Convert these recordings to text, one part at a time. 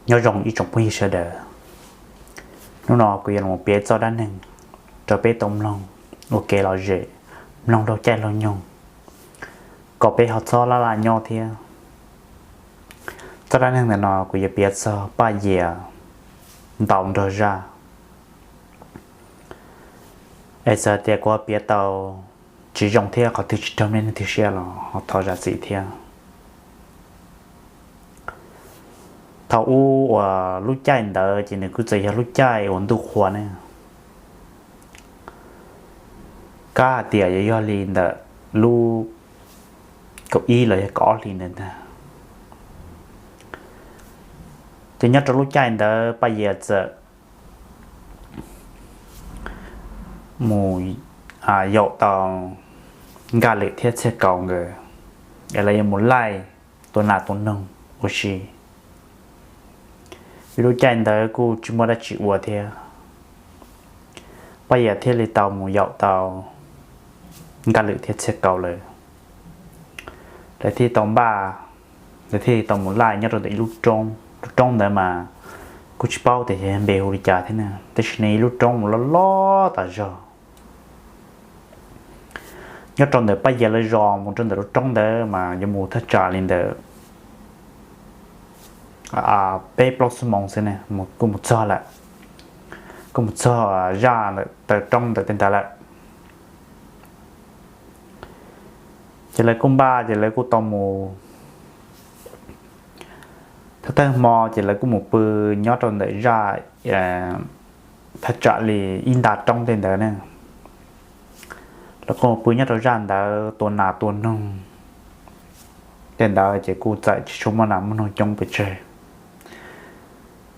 Nyob zoo ib tsoom phooj ywg sawv daws, hnub no kuv yuav los piav txoj dab neeg rau peb tau mloog ua kev lom zem, mloog laug caij laug nyoog kom peb ho txhob laj laj nyob thiab. Txoj dab neeg ntawm no kuv yuav piav txog Paj Yias ntaus nrog zaj. Es txawm tias kuv ho piav tau tsis zoo thiab qhov twg tsis raug nej leej twg siab los ho thov zam txim thiab. Thaum ub uas lub caij ntawd ces nws kuj txawm yog lub caij uas ntuj qhua ne, kab hais tias yuav yog li ntawm lub kaum ib los yog kaum ob hli ntawd ntag. Ces nyob rau lub caij ntawd Paj Yias txawm mus yaum tau Nkaj Lwm thiab Txhiaj Kaus nkawd, es lawv yuav mus laij tua nas tua noog ua si. Vim lub caij ntawd kuj tsis muaj dab tsi ua thiab, Paj Yias thiaj li tau mus yaum tau Nkaj Lwm thiab Txhiaj Kaus lawm. Lawv thiaj tau npaj, lawv thiaj li tau mus laij nyob rau ntawm ib lub roob. Lub roob ntawd mas kuj tsis paub tias yog npe hu li cas thiab na, tab sis nws ib lub roob uas loj loj tas zog. Nyob rau ntawm Paj Yias lawv zos mus rau ntawm lub roob ntawd mas yuav mus thaj tsam li ntawm peb plaub xuab moos xwb ne, kuj mus txog lawm, kuj mus txog zaj ntawm taw roob ntawm tej ntawd lawm. Ces lawv kuj npaj, ces lawv kuj tau mus thawj thawj hmo, ces lawv kuj mus pw nyob rau ntawm zaj thaj tsam li ib nta roob tej ntawd ne. Lawv kuj mus pw nyob rau zaj ntawd tua nas tua noog tej ntawd, ces kuj txawm tsis tshua muaj nas muaj noog coob pes tsawg.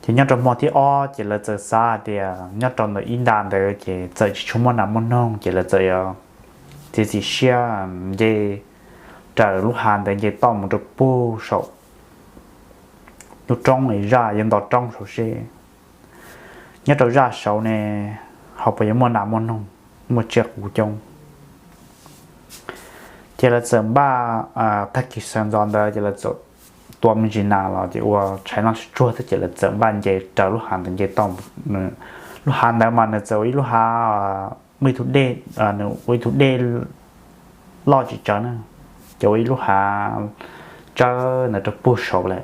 Ces nyob rau hmo thib ob ces lawv txawm xav hais tias nyob rau ntawm ib nta ntawd ces txawm tsis tshua muaj nas muaj noog, ces lawv txawm yuav txiav txim siab nce raws lub hav ntawd nce toj mus rau puag saum lub roob es zaj yuav nto roob saud seb nyob rau zaj saud ne ho puas yuav muaj nas muaj noog, muaj tsiaj qus coob. Ces lawv txawm npaj, tag kis sawv ntxov ntawd ces lawv txawm tua me ntsis nas los ces ua tshais noj tsuag tsuag thiab ces lawv txawm npaj nce raws lub hav ntawd nce toj. Lub hav ntawd mas nws txawm ua ib lub hav, muaj ib tug dej, nws ua ib tug dej loj tsis tsawg na, ces ua ib lub hav tsawb ntawd rau puag saud lawm.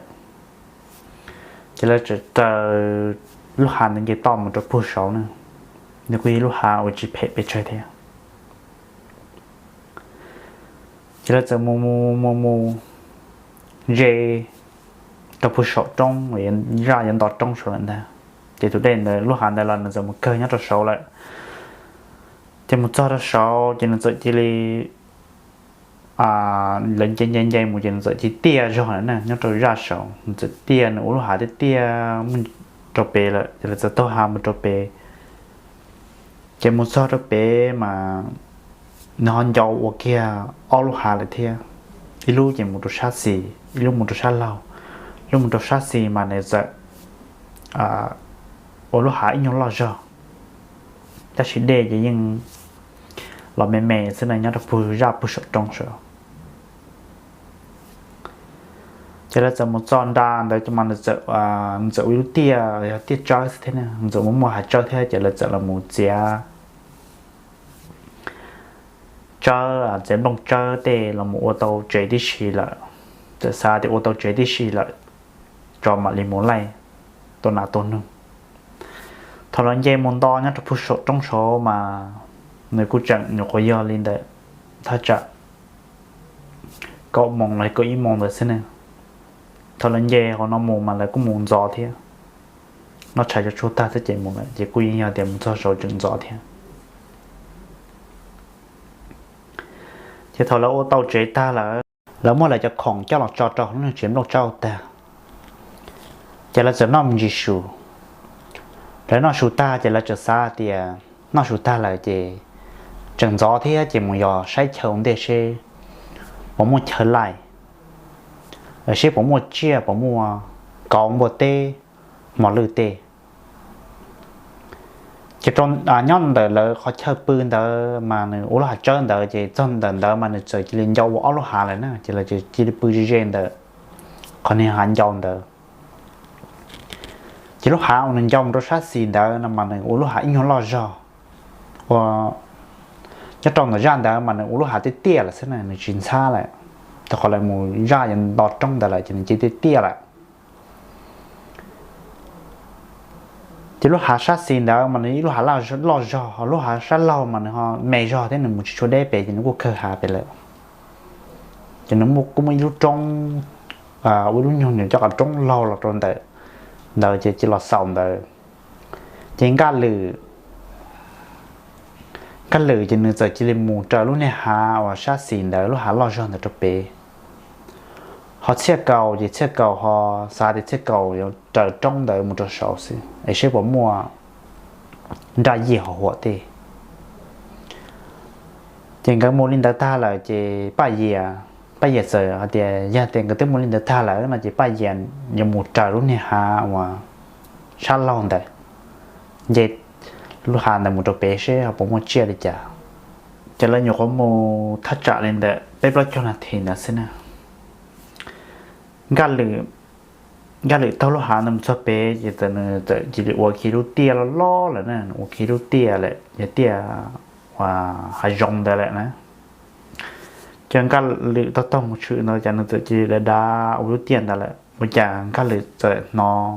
Ces lawv txawm raws lub hav ntawd nce toj mus rau puag saud na, nws kuj yog ib lub hav uas tsis phem pes tsawg thiab. Ces lawv txawm mus mus mus mus ze rau puag saum roob, zaj yuav nto roob saud lawm ntag. Ces tus dej ntawd lub hav ntawd los nws txawm mus kawg nyob rau saud lawm. Ces mus txog rau saud ces nws txawm cia li, lawv nce nce nce mus ces nws txawm cia li tiaj zog lawm na, nyob rau zaj saud nws txawm tiaj, nws ua lub hav tiaj tiaj mus rau pem lawm, ces lawv txawm taug hav mus rau pem. Ces mus txog rau pem mas nws ho ncau ua kiag ob lub hav lawm thiab, ib lub ces mus rau sab xis, ib lub mus rau sab laug. Lub mus rau sab xis mas nws txawm ua lub hav ib nyuag loj zog, tab sis dej ces yeej los me me xwb na, nyob rau puag zaj puag saum roob saud. Ces lawv txawm mus txog nram ntawd mas nws txawm ua ib lub tiaj, yog tiaj tsawb xwb thiab, nws txawm muaj muaj hav tsawb thiab, ces lawv txawm los mus txiav tsawb, txiav nplooj tsawb tej los mus ua tau tsev tib si lawm. Txawm xav tias ua tau tsev tib si lawm tso mam li mus laij tua nas tua noog. Thaum lawv nce mus nto nyob rau puag saum roob saud mas nws kuj tseem nyuam qhuav yog li ntawm thaj tsam kaum moos los kaum ib moos ntawd xwb ne. Thaum lawv nce hauv no mus mas lawv kuj mus ntxov thiab, noj tshais tso tshuaj tag thiab ces mus lawm, ces kuj yeej yog tias mus txog saud tseem ntxov thiab. Ces thaum lawv ua tau tsev tag lawm, lawv muab lawv cov khoom coj los tso rau hauv lub niag tsev nplooj tsawb tag, ces lawv txawm noj me ntsis su. Lawv noj su tag ces lawv txawm xav tias noj su tag lawm ces tseem ntxov thiab ces mus yos saib chaw ua ntej seb puas muaj chaw laij, seb puas muaj tsiaj, puas muaj kauv, npua teb, mos lwj tej. Ces nyob ntawm lawv qhov chaw pw ntawd mas nws ua lub hav tsawb ntawd, ces txog ntawm ntawd mas nws txawm cia li ncau ua ob lub hav lawm na, ces lawv cia li pw ze ze ntawm qhov niag hav ncau ntawd. Ces lub hav uas nws ncau mus rau sab xis ntawd no mas nws ua lub hav ib nyuag loj zog, ua nyob rau ntawm zaj ntawd mas nws ua lub hav tiaj tiaj lawm xwb na, nws tsis ntxhab lawm, rau qhov lawv mus zaj yuav nto roob ntawd lawm ces nws cia tiaj tiaj lawm. Ces lub hav sab xis ntawd mas nws ib lub hav loj zog, lub hav sab laug mas nws ho me zog thiab nws mus tsis tshua deb pes ces nws kuj kawg hav pes lawm. Ces nws muaj kuj muaj ib lub roob, ua ib lub nyuag nws cov qhov roob laug los rau ntawm ntawd ces cia los xaus ntawd. Ces Nkaj Lwm, Nkaj Lwm ces nws txawm cia li mus raws lub niag hav uas sab xis ntawd lub hav loj zog ntawd rau pem. Ho Txhiaj Kaus ces Txhiaj Kaus ho xav tias Txhiaj Kaus yuav raws roob ntawd mus rau saud xwb es seb puas muaj nraj yias ho huam tej. Ces nkawd mus li ntawd tag lawm ces Paj Yias, Paj Yias txawm hais tias yog tias nkawd twb mus li ntawd tag lawm no ces Paj Yias yuav mus raws lub niag hav uas sab laug ntawd, nce lub hav ntawd mus rau pem seb ho puas muaj tsiaj li cas. Ces lawv nyuam qhuav mus thaj tsam li ntawm peb plaub caug nas this ntawd xwb na. Nkaj Lwm, Nkaj Lwm taug lub hav ntawd mus txog pem ces txawm nws txawm cia li ua kiag lub tiaj loj loj lawm na, nws ua kiag lub tiaj lawm yog tiaj uas hav zoov ntawd lawm na. Ces Nkaj Lwm taug taug mus tshwm ntawd ces nws txawm cia li dav dav ua lub tiaj ntawd lawm ua cas Nkaj Lwm txawm hnov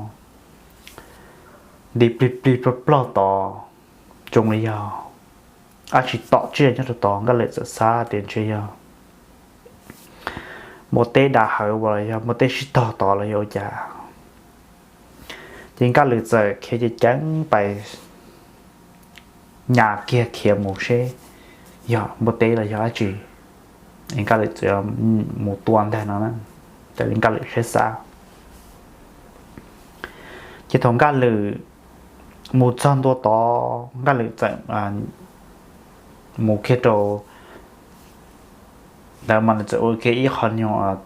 nti plig plig plog plog tod, zoo li yog dab tsi tom tsiaj nyob rau tod. Nkaj Lwm txawm xav tias ntshe yog npua teb dav hawv los yog npua teb sib tog tod los yog ua cas. Ces Nkaj Lwm txawm khiav ceev ceev pais nyas kiag khiav mus seb yog npua teb los yog dab tsi es Nkaj Lwm txawm mus tua ntag no na, raws li Nkaj Lwm siab xav. Ces thaum Nkaj Lwm mus txog ntua tod Nkaj Lwm txawm mus kiag rau ntawd mas nws txawm ua kiag ib qho nyuag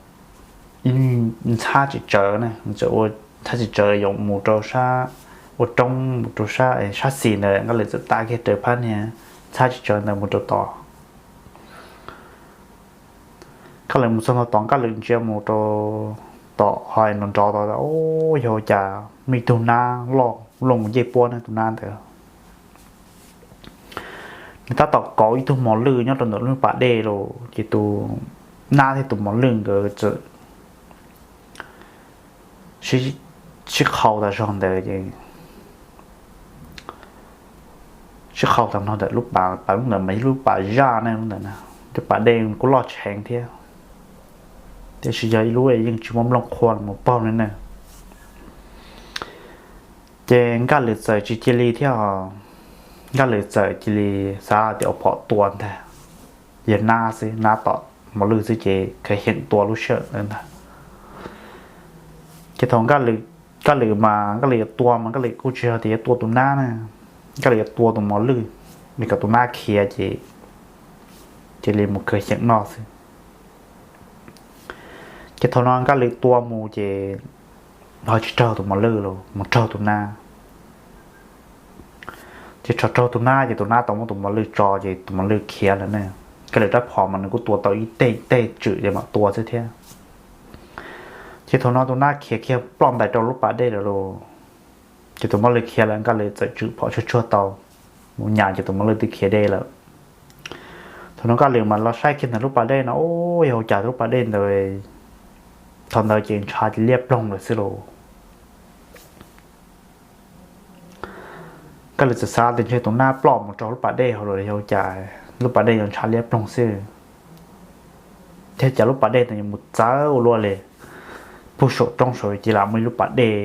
ntxhab tsis tsawv na, nws txawm ua ntxhab tsis tsawv yuav mus rau sab, ua roob mus rau sab, sab xis ntawd Nkaj Lwm txawm tav kiag raws phab niag ntxhab tsis tsawv ntawd mus rau tod. Nkaj Lwm mus txog ntua tod Nkaj Lwm ntsia mus rau tom ho nrov nrov tod, o, yog ua cas muaj ib tug nab loj luaj nkaus ncej puab na, tus nab ntawd nws tab tom kauv ib tug mos lwj nyob rau ntawm lub pas dej los ces tus nab thiab tus mos lwj nkawd txawm sib qhau tas zog ntawd ces sib qhau tas no ntawm lub pas, pas lub ntawd mas yog lub pas zaj ne, lub ntawd na, lub pas dej kuj loj tsheev thiab, tiam sis yog ib lub yeej tsis muaj nplooj qhuav mus paug li na. Ces Nkaj Lwm txawm tsis cia li thiab, Nkaj Lwm txawm cia li xav tias ua phom tua ntag, yog nab xwb, nab tom mos lwj xwb ces khav xyeem tua lub sij hawm ntawd ntag. Ces thaum Nkaj Lwm, Nkaj Lwm mas Nkaj Lwm yuav tua mas Nkaj Lwm kuj tsis yog tias yuav tua tus nab na, Nkaj Lwm yuav tua tus mos lwj, vim kom tus nab khiav ces cia li mus khav xyeem noj xwb. Ces thaum no Nkaj Lwm tua mus ces ho tsis raug tus mos lwj los mus raug tus nab. Ces txog raug tus nab ces tus nab tau muab tus mos lwj tso ces tus mos lwj khiav lawm ne. Nkaj Lwm rab phom mas nws kuj tua tau ib teg teg tswm ces mam tua xwb thiab. Ces thaum no tus nab khiav kiag ploj ntais rau lub pas dej lawm lauj. Ces tus mos lwj khiav lawm Nkaj Lwm txawm tswm phom tsuag tsuag tau mus nyas ces tus mos lwj twb khiav deb lawm. Thaum no Nkaj Lwm mas los saib kiag ntawm lub pas dej no, o, yog ua cas lub pas dej ntawd thaum ntawd ces ntshav ces liab ploog lawm xwb lauj. Nkaj Lwm txawm xav tias ntshe tus nab ploj mus rau lub pas dej hauv lawm los yog ua cas lub pas dej yuav ntshav liab ploog xwb, thiab cas lub pas dej ntawd yuav mus txawv ua luaj li. Puag saum roob saud cia li muaj ib lub pas dej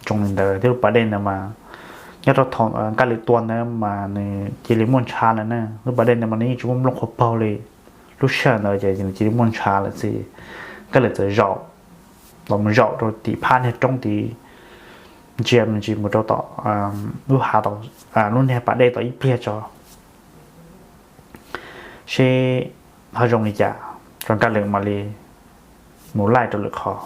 zoo li ntawd thiab lub pas dej ntawd mas nyob rau thaum Nkaj Lwm tua ntawd mas nws cia li muaj ntshav lawm na. Lub pas dej ntawd mas nws yeej tsis muaj nplooj qhuav paug li, lub sij hawm ntawd ces nws cia li muaj ntshav lawm xwb. Nkaj Lwm txawm zaum los mus zaum rau tim phab niag roob tid, ntsia me ntsis mus rau tom lub hav, lub niag pas dej tom ib pliag tso, seb ho zoo li cas, rau Nkaj Lwm mam li mus laij rau lwm qhov.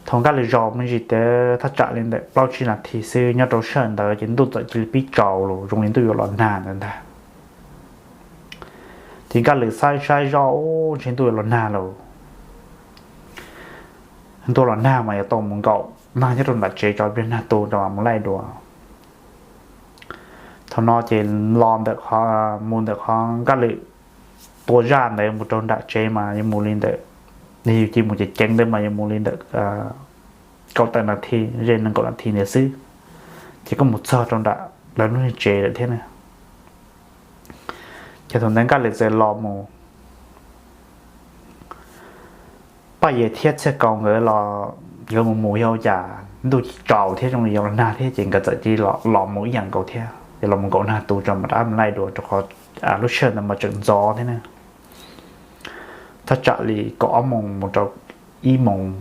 Thaum Nkaj Lwm zaum me ntsis tias thaj tsam li ntawm plaub tsib nas this xwb, nyob rau sij hawm ntawd ces ntuj txawm cia li pib tsaus los zoo li ntuj yuav los nag ntawd ntag. Ces Nkaj Lwm saib saib zoj, ntshe ntuj yuav los nag lauj. ntuj los nag mas yuav tau mus nkaum nag nyob rau nram tsev tso, ib pliag nag tu rau mam mus laij dua. Thaum no ces los ntawm qhov, mus ntawm qhov Nkaj Lwm tua zaj ntawd mus rau nram tsev mas yuav mus li ntawm, yus cia mus ceev ceev ntawd mas yuav mus li ntawm kaum tawm nas this, ze nees nkaum nas this ntawd xwb, ces koj mus txog rau nram lawv lub niag tsev lawm thiab na. Ces thaum ntawd Nkaj Lwm txawm los mus, Paj Yias thiab Txhiaj Kaus nkawd los, nkawd mus mus yog ua cas ntuj tsaus thiab zoo li yuav los nag thiab ces nkawd txawm cia li los mus ib yam nkaus thiab, ces los mus nkaum nag tu tso mam rov qab mus laij dua rau qhov lub sij hawm ntawd mas tseem ntxov thiab na. Thaj tsam li kaum ob moos mus rau ib moos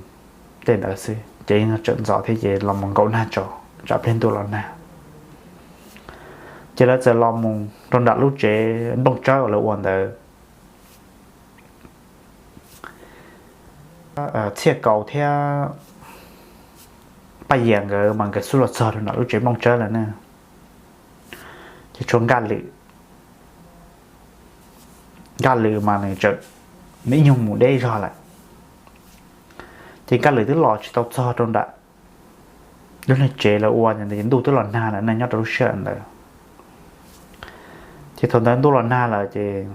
tej ntawd xwb ces yeej tseem ntxov thiab ces los mus nkaum nag tso, tsam pliag ntuj los nag. Ces lawv txawm los mus rau nram lub tsev nplooj tsawb uas lawv ua ntawd. Txhiaj Kaus thiab Paj Yias nkawd mas nkawd xub los txog rau nram lub tsev nplooj tsawb lawm na. Ces tshuav Nkaj Lwm, Nkaj Lwm mas nws tseem, nws ib nyuag mus deb zog lawm. Ces Nkaj Lwm twb los tsis tau txog rau nram lub niag tsev lawv ua ntawd ces ntuj twb los nag lawm na nyob rau lub sij hawm ntawd. Ces thaum ntawd ntuj los nag lawm ces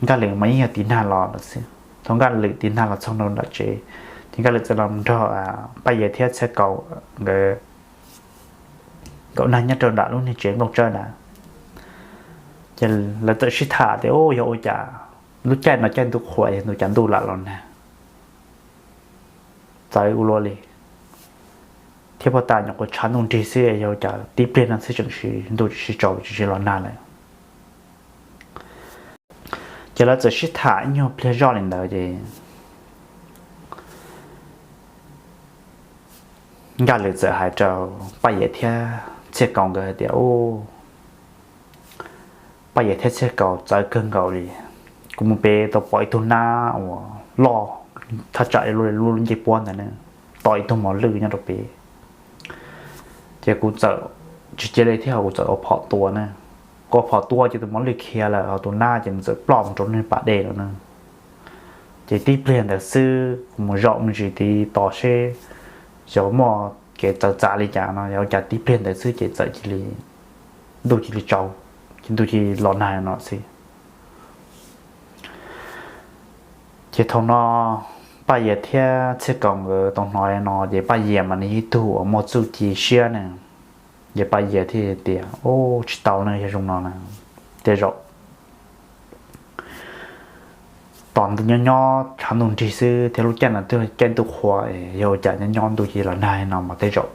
Nkaj Lwm mas yeej yog tiv nag los lawm xwb. Thaum Nkaj Lwm tiv nag los txog rau nram tsev, ces Nkaj Lwm txawm los nrog Paj Yias thiab Txhiaj Kaus nkawd nkaum nag nyob rau nram lub niag tsev nplooj tsawb ntawd. Ces lawv txawm sib tham tias, Ub, yog ua cas lub caij no caij ntuj qhua yog ntuj cas ntuj lam los nag txawv ua luaj li, thiab puag ta nyuam qhuav tshav ntuj nrig xwb, yog ua cas tib pliag no xwb tseem sib ntuj tseem sib tsaus tseem sib los nag lawm. Ces lawv txawm sib tham ib nyuag pliag zoj li ntawd ces Nkaj Lwm txawm hais rau Paj Yias thiab Txhiaj Kaus nkawd hais tias, Ub, Paj Yias thiab Txhiaj Kaus, txawv kawg nkaus li. Kuv mus pem tau pom ib tug nab uas loj thaj tsam li lub ncej puab ntawd na, tom ib tug mos lwj nyob rau pem. Ces kuv txawm tsis cia li thiab kuv txawm ua phom tua na. Kuv ua phom tua ces tus mos lwj khiav lawm ho tus nab ces nws txawm ploj mus rau niag pas dej lawm na. Ces tib pliag ntawd xwb kuv mus zaum me ntsis tid tos seb xyov muaj kev txawv txav li cas no, yog ua cas tib pliag ntawd xwb ces txawm cia li, ntuj cia li tsaus, ces ntuj cia li los nag no xwb. Ces thaum no Paj Yias thiab Txhiaj Kaus nkawd tau hnov li no ces Paj Yias mas nws yog ib tug uas muaj txuj ci siab na. Ces Paj Yias thiaj tias, Ub, tsis tau na, yog zoo no na, tej zaum tos nyob nyob tshav ntuj nrig xwb thiab lub caij no twb caij ntuj qhua, yog ua cas nyob nyob ntuj cia li los nag no mas tej zaum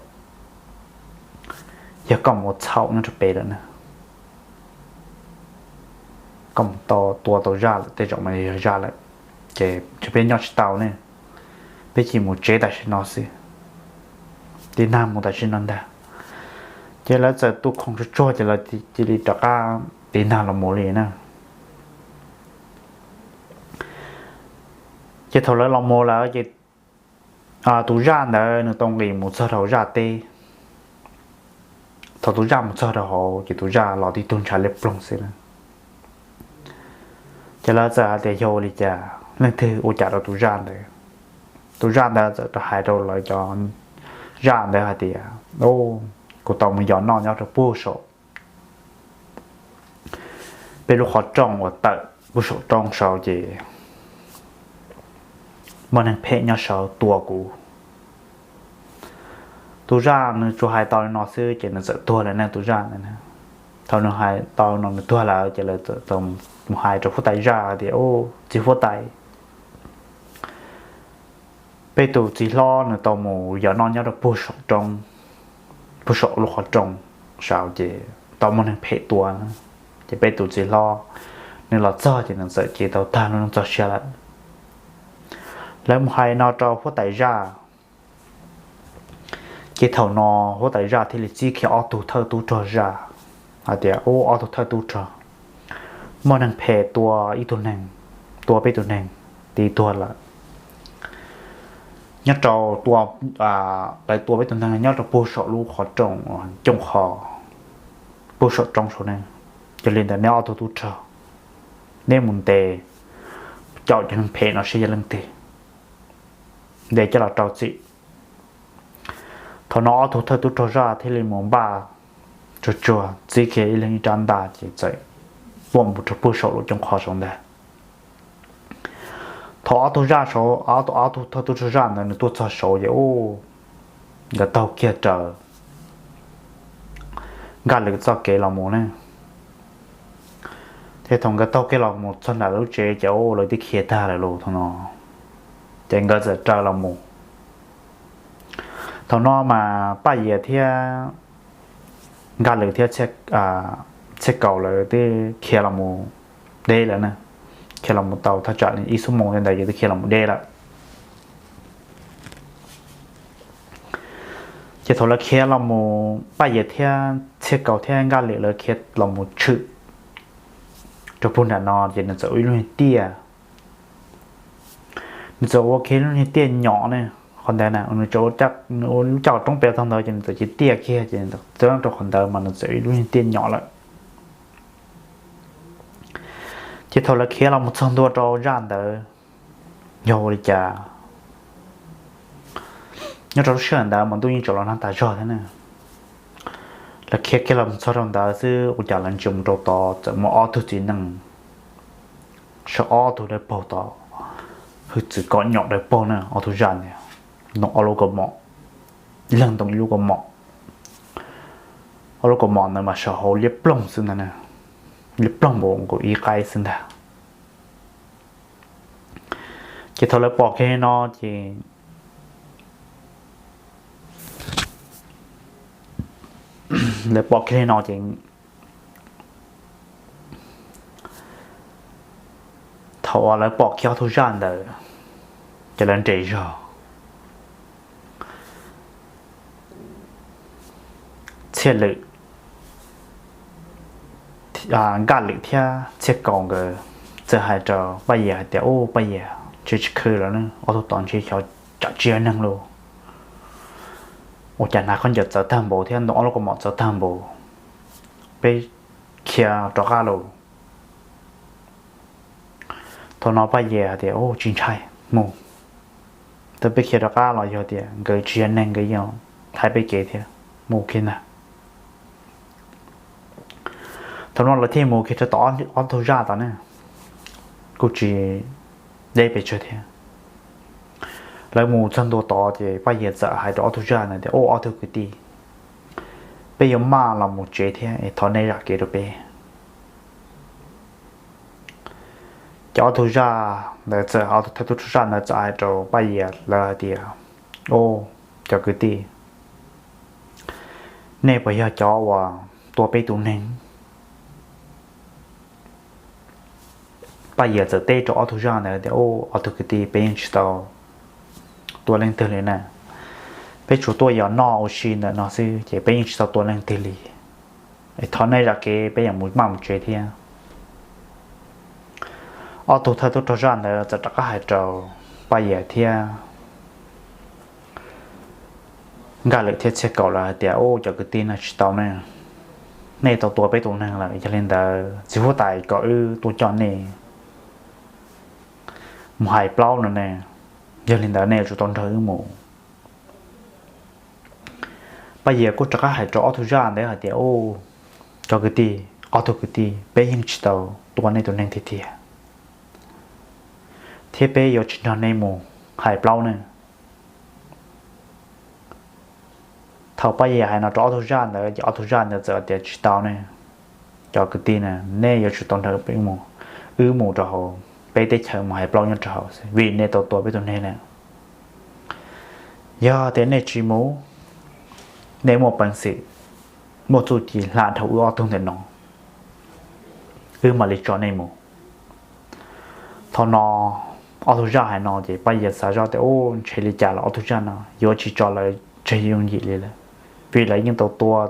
yog koj mus ua txhaum nyob rau pem lawm na. Koj mus tau tua tau zaj lawm tej zaum mas yog zaj lawm, ces peb nyob tsis tau ne, peb cia mus tsev tam sim no xwb, tiv nag mus tam sim no ntag. Ces lawv txawm tu khoom tsuag tsuag ces lawv cia li rov qab tiv nag los mus li na. Ces thaum lawv los mus lawm ces tus zaj ntawd nws tau nqis mus txog rau hauv zaj teb. Thaum tus zaj mus txog rau hauv ces tus zaj los tib tug ntshav liab ploog xwb na. Ces lawv txawm hais tias, Yog ua li cas, leej twg ua cas rau tus zaj ntawd? Tus zaj ntawd txawm rov hais rau lawv cov zaj ntawd hais tias, Kuv tau mus yos noj nyob rau puag saum peb lub qhov rooj uas tawm puag saum roob saud ces muaj neeg phem nyob saud tua kuv. Tus zaj nws tsuas hais tau li no xwb ces nws txawm tuag lawm ne, tus zaj ntawd. Thaum nws hais tau no nws tuag lawm ces lawv txawm mus hais rau huab tais zaj tias, Ub, txiv huab tais, peb tus txiv hlob nws tau mus yos noj nyob rau puag saum roob, puag saum lub qhov rooj saud ces tau muaj neeg phem tua, ces peb tus txiv hlob nws los txog ces nws txawm cia tau tag lub neej txoj sia lawm. Lawv mus hais no rau huab tais zaj, ces thaum no huab tais zaj thiaj li txib kiag ob tug thawj tub rog zaj hais tias, Ub, ob tug thawj tub rog, muaj neeg phem tua ib tug neeg, tua peb tus neeg, tiv tuag lawm. Nyob rau, lawv tua peb tus neeg nyob rau puag saum lub qhov rooj, cooj qho, puag saum roob saud ne. Yog li ntawd neb ob tug tub rog, neb mus ntes caum cov neeg phem no seb yog leej twg. ntes coj los rau txim. Thaum no ob tug thawj tub rog zaj thiaj li mus npaj tsuag tsuag txib kiag ib leeg ib rab ntaj ces txawm tuaj mus rau puag saum lub cooj qhov saud ntag. Thaum ob tug zaj saud, ob tug thawj tub rog zaj ntawd nws tuaj txog saud ces ub, nkawd taug kiag raws Nkaj Lwm txoj kev los mus ne. Ces thaum nkawd taug kiag los mus txog nram lub tsev ces ub, lawv twb khiav tag lawm lauj thaum no. Ces nkawd txawm raws los mus. Thaum no mas Paj Yias thiab Nkaj Lwm thiab Txhiaj Kaus lawv twb khiav los mus deb lawm na. Khiav los mus tau thaj tsam li ib xuab moos ntawd ces twb khiav los mus deb lawm. Ces thaum lawv khiav los mus, Paj Yias thiab Txhiaj Kaus thiab Nkaj Lwm lawv khiav los mus tshwm rau puag nram no ces nws txawm ua ib lub niag tiaj. Nws txawm ua kiag lub niag tiaj nyom ne. Qhov ntawd na nws txawm ua lub caj roob pem tog ntawd ces nws txawm cia tiaj kiag ces txawm rau qhov ntawd mas nws txawm ua ib lub niag tiaj nyom lawm. Ces thaum lawv khiav los mus txog ntua rau zaj ntawd, yog ua li cas nyob rau lub sij hawm ntawd mas ntuj yeej tsaus los nag tas zog thiab na. Lawv khiav kiag los mus txog rau ntawd xwb ua cas lawv ntsia mus rau tod txawm muaj ob tug txiv neej sawv ob tug dawb paug tod, hwj txwv kom nyom dawb paug na, ob tug zaj ntawd ntoo ob lub kaus mom, ib leeg ntoo ib lub kaus mom. Ob lub kaus mom ntawd mas sawv hauv liab ploog xwb ntag, liab ploog npaum nkaus ib qaib xwb ntag. Ces thaum lawv pom kiag li no ces, lawv pom kiag li no ces, thaum uas lawv pom kiag ob tug zaj ntawd ces lawv nres zog. Txhiaj Lwm, Nkaj Lwm thiab Txhiaj Kaus nkawd txawm hais rau Paj Yias hais tias, Ub, Paj Yias, tsis tsis khwv lawm, ob tug tod ntshe xyov tsam tsis yog neeg lauj. Ua cas hnav khaub ncaws txawv tag npaum thiab ntoo ob lub kaus mom txawv tag npaum, peb khiav rov qab lauj. Thaum no Paj Yias hais tias, Ub, tsis ntshai, mus. Thaum peb khiav rov qab los yog tias nkawd tsis yog neeg nkawd yeej thaiv peb kev thiab, mus kiag ntag. Thaum no lawv thiaj mus kiag rau tom ob tug zaj tod ne, kuj tsis deb pes tsawg thiab. Lawv mus txog ntua tod ces Paj Yias txawm hais rau ob tug zaj ntawd tias, Ub, ob tug kwv tij, peb yuav maj los mus tsev thiab es thov nej zam kev rau peb. Ces ob tug zaj ntawd txawm, ob tug thawj tub rog zaj ntawd txawm hais rau Paj Yias lawv hais tias, Ub, cov kwv tij, nej puas yog cov uas tua peb tus neeg? Paj Yias txawm teb rau ob tug zaj ntawd tias, Ub, ob tug kwv tij, peb yeej tsis tau tua leej twg li na. Peb tsuas tuaj yos noj ua si ntawm no xwb ces peb yeej tsis tau tua leej twg li. Es thov nej zam kev, peb yuav mus maj mus tsev thiab. Ob tug thawj tub rog zaj ntawd txawm rov qab hais rau Paj Yias thiab Nkaj Lwm thiab Txhiaj Kaus lawv hais tias, Ub, cov kwv tij, nej tsis tau ne, nej tau tua peb tus neeg lawm, yog li ntawd txiv huab tais kom wb tuaj coj nej mus hais plaub no ne, yog li ntawd nej yuav tsum tau nrog wb mus. Paj Yias kuj rov qab hais rau ob tug zaj ntawd hais tias, Ub, cov kwv tij, ob tug kwv tij, peb yeej tsis tau tua nej tus neeg tiag tiag, thiab peb yuav tsis nrog nej mus hais plaub ne. Thaum Paj Yias hais no rau ob tug zaj ntawd ces ob tug zaj ntawd txawm tias, Tsis tau ne, cov kwv tij na, nej yuav tsum tau nrog wb mus, wb mus rau hauv peb teb chaws mus hais plaub nyob rau hauv xwb, vim nej tau tua peb tus neeg na. Yog tias nej tsis mus, nej muaj peev xwm, muaj txuj ci hla dhau wb ob tug ntawm no, wb mam li tso nej mus. Thaum no ob tug zaj hais no ces Paj Yias xav zoj tias, Ub, ntshe li cas los ob tug zaj no yuav tsis tso lawv tseg yooj yim li lawm, vim lawv yeej tau tua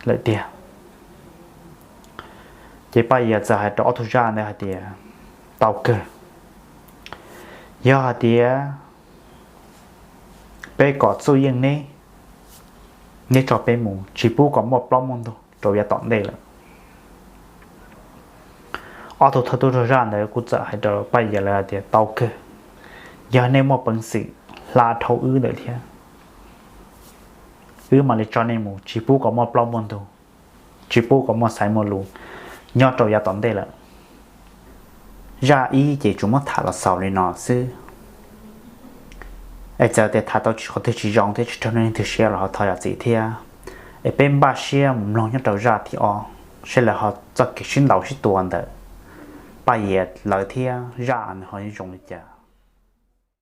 lawm tiag. Ces Paj Yias txawm hais rau ob tug zaj ntawd hais tias, Tau kawg, yog hais tias peb kom txuj yeej neb, neb tso peb mus, tsis pub kom muaj plaub muaj ntug rau yav tom ntej lawm. Ob tug thawj tub rog zaj ntawd kuj txawm hais rau Paj Yias lawv hais tias, Tau kawg, Yog nej muaj peev xwm hla dhau wb ntawd thiab, wb mam li tso nej mus, tsis pub kom muaj plaub muaj ntug, tsis pub kom muaj xaiv muaj lus nyob rau yav tom ntej lawm. Zaj ib ces tsuas muab tham los xaus li no xwb. Es txawm tias tham tau tsis qhov twg tsis zoo thiab tsis raug nej leej twg siab los ho thov zam txim thiab. Es peb npaj siab mus mloog nyob rau zaj thib ob, seb lawv ho txoj kev sib ntaus sib tua ntawm Paj Yias lawv thiab zaj nws ho zoo li cas.